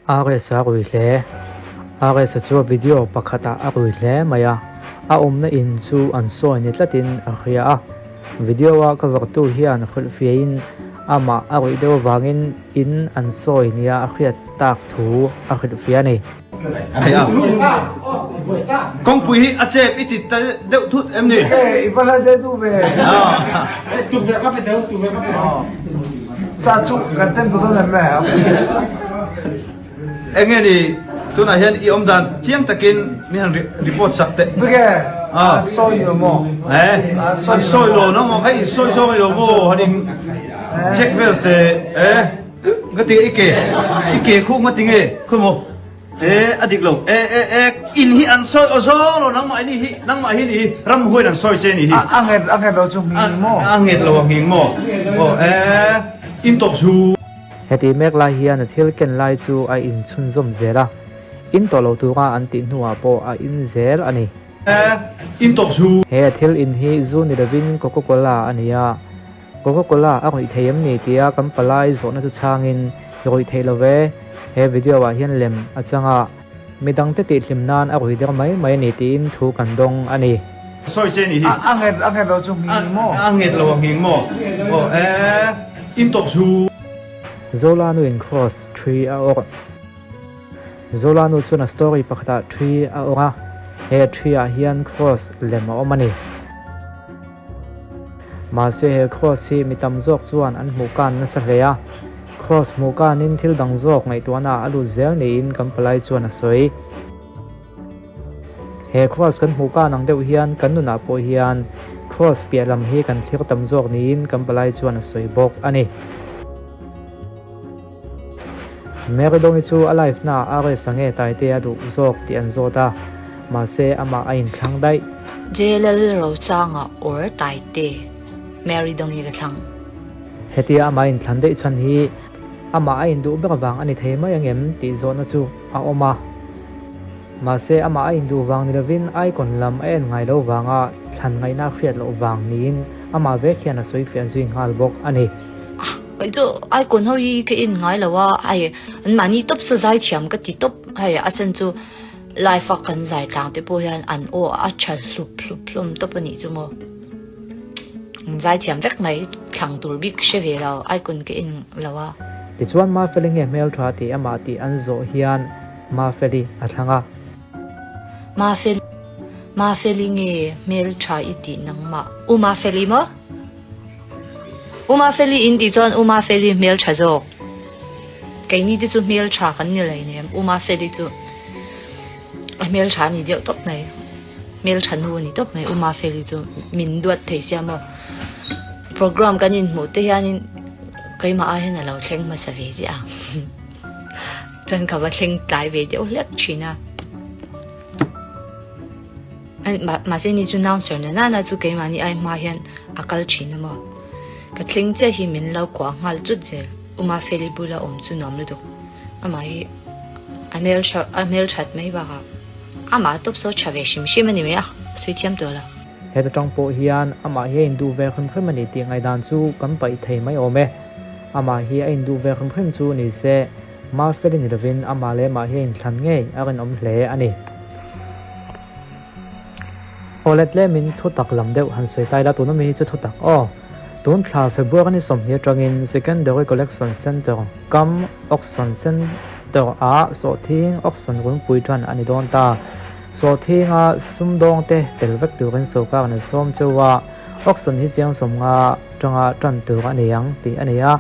RS a rui hle. RS-a chu a video pakhatah a rui hle mai a, a awmna in chu an sawi ni tlatin a hria a. Video-a cover-tu hian hrilhfiahin amah a ruih deuh avangin in an sawi nia a hriat tak thu a hrilhfiah a ni. Thei a. Kawngpui hi a chep i ti ta deuh thut em ni? I va la deuh duh ve. Sa chu kan ten tu dawn em me? Enge ni tunah hian i awm dan chiang takin mi han report sak teh. Bige an sawi lo maw? Eh, an sawi lo no maw? Hei in sawi zawng i lo maw? Han in check vel teh eh. Nga ti i ke i ke khu nga ti nge khawi maw? E a dik lo e e e in hi an sawi aw zawng lo nangmah hi hi nangmah hi ni hi ramhuai an sawi che ni hi. A nget a nget lo chu nghing maw? A nget lo a nghing maw? Aw e in tawp chu. Heti mek lai hian a thil ken lai chu a in chhunzawm zel a, in tawh lo tura an tih hnuah pawh a in zel a ni. E in tawp chu. He a thil in hi zu ni lovin Coca Cola a ni a, Coca Cola a rawih thei em ni tia kan palai zawhna chu chhangin i rawih theih lo ve, he video ah hian lem a chang a, midangte tihhlim nan a rawih der mai mai a ni tiin thu kan dawng a ni. Sawi che ni hi. A nget a nget lo chu nghing maw? A nget lo a nghing maw? Aw e in tawp chu. Zolanu in cross ṭhui a awrh. Zolanu chuan a story pakhatah ṭhui a awrh a, he ṭhui ah hian cross lem a awm a ni. Mahse he cross hi mi tam zawk chuan an hmuh kan nasa hle a, cross hmuh kanin thil dang zawk ngaihtuahna a lut zel niin kan palai chuan a sawi. He cross kan hmuh kan ang deuh hian kan nunah pawh hian cross piah lam hi kan thlir tam zawk niin kan palai chuan a sawi bawk a ni. Mary Dawngi chu a live na ah RS a nge Taite a duh zawk tih an zawt a, mahse amah a inthlang daih. JLL Rosanga or Taite, Mary Dawngi ka thlang. Hetia amah a inthlan daih chhan hi amah a induh ber vang a ni thei mai angem tih zawhna chu a awm a. Mahse, amah a induh vang ni lovin icon lam a en ngai lo vanga thlan ngaihna a hriat loh vang niin amah vek hian a sawi fiah zui nghal bawk a ni. Kei chu icon ho hi ka en ngai lo a, hei an mahni tawp saw zai thiam ka ti tawp, hei a chhan chu live a kan zai tlang te pawh hian an aw a tha hlup hlup hlawm tawp a nih chu maw. An zai thiam vek mai, thlang tur bik hre ve lo, icon ka en lo a. Tichuan Mafeli nge hmeltha tih amah tih an zawh hian Mafeli a thlang a. Mafeli, Mafeli nge hmeltha i tih nangmah? U Mafeli maw? U Mafeli in tih chuan U Mafeli hmel tha zawk. Keini te chu hmel tha kan ni lei nem. U Mafeli chu a hmel tha a ni deuh tawp mai. Hmel tha nu a ni tawp mai U Mafeli chu min duat thei sia maw. Program kan inhmuh te hianin keimah ai hian a lo thleng hmasa ve ziah a. Chuan ka va thleng tlai ve deuh hlek thin a. Mahse ni chu announcer na nana chu keimahni ai hma hian a kal thin a maw. Ka thleng chiah hi min lo kuah nghal chut zel. U Mafeli bula awm chu nuam lutuk. Amah hi a hmel tha a hmel that mai bakah amah tawp saw tha ve hrim hrim a ni mai a, sawi thiam tawh lo. Heta tang pawh hian amah hi a induh ve hrim hrim a ni tih ngaihdan chu kan paih thei mai awm e. Amah hi a induh ve hrim hrim chu ni se Mafeli ni lovin amah leh mah hi a inthlan ngei a rinawm hle a ni. Aw let tlemin thu tak lam deuh han sawi ta ila tuna mi hi chu thu tak aw. Tun thla February ni 20 atangin Secondary Collection Centre kam Auction Centre ah sawhthing auction runpui tan a ni dawn ta. Sawhthinga sumdawngte tel vek turin sorkar an sawm cheu a, auction hi chiang 50 tanga tan tur a ni ang tih a ni a.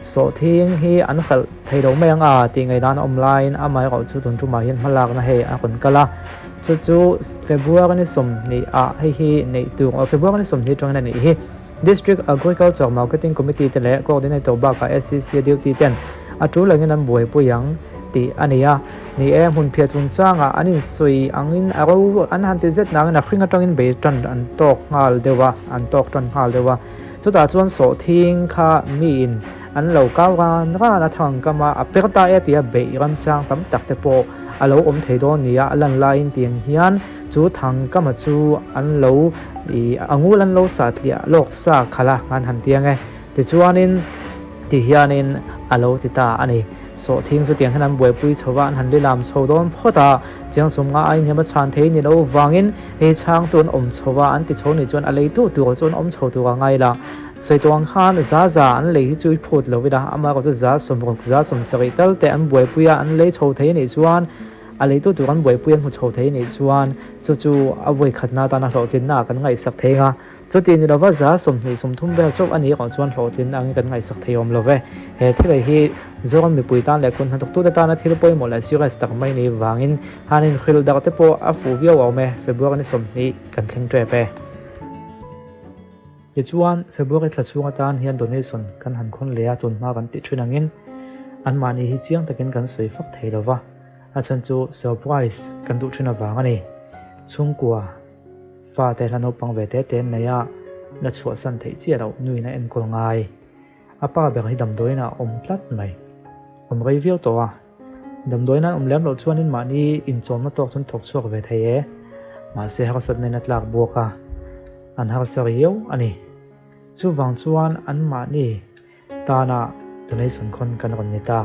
Sawhthing hi an hralh thei lo mai ang a tih ngaihdan a awm laiin amaherawh chu tun tumah hian hmalakna hei a rawn kal a, chu chu February ni 20 ah hei hi neih tur aw February ni 20 atangin a nih hi. District Agriculture Marketing Committee te leh Coordinator bakah SCC duty ten a tul angin an buaipui ang tih a ni a. Ni e, hmunphiah chungchangah an insawi angin a ro an han ti zet nangin a hring atangin bei tan an tawk nghal deuh a, an tawk tan nghal deuh a. Chutah chuan sawhthing kha miin an lo kau ran ran a, thang kam a, a per ta e tia beih ramchang tam tak te pawh a lo awm thei dawn nia a lan laiin tiang hian chu thang kama chu an lo ih a ngul an lo sah tliah lawk sa khalh a kan han tiang e. Tichuanin ti hianin a lo ti ta a ni. Sawhthing chu tiang hian an buaipui chho va, an han lilam chho dawn phawt a, chiang sawmnga a inhniam a chhan thei ni lo vangin hei chhangtu an awm chho va, an ti chho nih chuan a leitu tur chu an awm chho tur a ngai la. Sawi tawh ang khan za za an lei hi chu i phut lo ila, amaherawh chu za 60, za 70 tal te an buaipui a, an lei chho thei nih chuan a leitu tur an buaipui an hmu chho thei nih chuan chu chu a vawikhatna atana hlawhtlinna ah kan ngaihsak thei ang a. Chuti ni lova za 20 30 vel chauh a nih erawh chuan hlawhtlin angin kan ngaihsak thei awm lo ve. He thil hi Zoram mipui tan leh kut hnathawktute tana thil pawimawh leh serious tak mai ni vangin han inhrilh darh te pawh a fuh viau awm e, February ni 20 kan thleng tep e. Tichuan, February thla chhung atan hian donation kan han khawn leh a, tunhma kan tih thin angin anmahni hi chiang takin kan sawi fak thei lova, a chhan chu surprise kan duh thin avang a ni. Chhungkua. Fate hla naupang ve te te an nei a, la chhuahsan theih chiah loh nuin a enkawl ngai. A pa ber hi damdawiin ah a awm tlat mai. Awm rei viau tawh a, damdawiin an awm lem loh chuanin mahni inchawmna tawk chu an thawk chhuak ve thei e. Mahse harsatna in a tlak buak a, an harsa riau a ni. Chuvang chuan anmahni. Tana donation khawn kan rawn ni ta.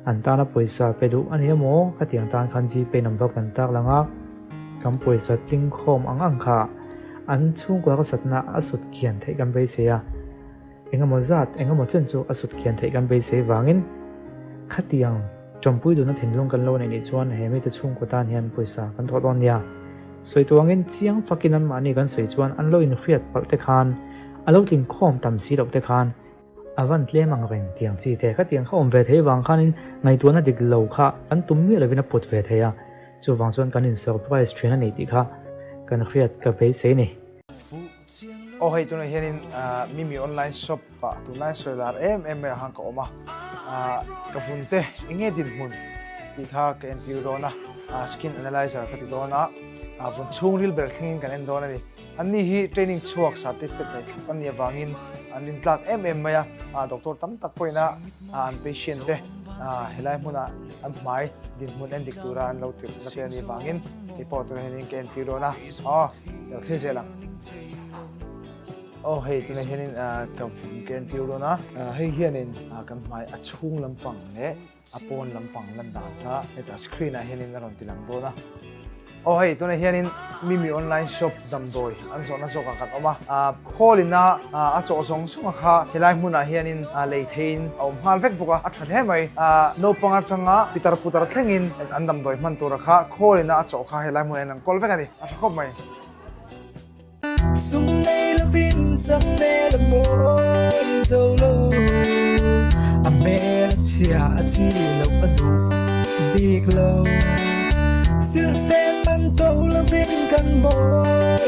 An tana pawisa pe duh a ni emaw? Khatiang tan khan Gpay number kan tar lang a, kan pawisa tling khawm ang ang kha an chhungkua harsatna a sut kian theih kan beisei a, engemaw zat engemaw chen chu a sut kian theih kan beisei vangin khatiang tawmpui duhna thinlung kan lo neih nih chuan he mite chhungkua tan hian pawisa kan thawh dawn nia. Sawi tawh angin chiang fakin anmahni kan sawi chuan an lo inhriat palh te khan A lo tlin khawm tam si loh te khan a van tlem ang reng tiang chi te kha tiang kha awm ve thei vang khanin ngaihtuahna dik lo kha kan tum miah lovin a put ve thei a, chuvang chuan kan in surprise thin a ni tih kha kan hriat ka beisei ni. Aw hei tunah hianin Mimi online shop ah tunlai sawi lar em em mai ah khan ka awm a, ka vun te enge dinhmun tih kha ka entir dawn a, skin analyzer ka ti dawn a, vun chhungril ber thlengin kan en dawn a ni. Anni hi training chhuak certificate nei thlap an nih avangin an rintlak em em mai a, doctor tam tak pawhin a an patient te helai hmuna an hmai dinhmun en dik tura an lo tirhna te a nih avangin kei pawh tunah hianin ka entir dawn a, aw lo thlir zel ang. Aw hei tunah hianin ka ka entir dawn a, hei hianin kan hmai a chhung lampang leh A pawn lampang lan dan kha hetah screen ah hianin a rawn ti lang dawn a. Aw hei tunah hianin Mimi online shop damdawi an zawhna zawkah kan awm a. Call ina a chawh zawng zawng a kha helai hmunah hianin lei theiin a awm nghal vek bawk a, a tha hle mai. Naupang atanga pitar putar thlengin an damdawi hman tura kha call ina a chawh kha helai hmunah hian an kawl vek a ni, a tha khawp mai. Sum nei lovin sak hmel a mawi zo lo, a hmel a chhia a chi loh a duh bik lo. Silhfen man to lovin kan mawi.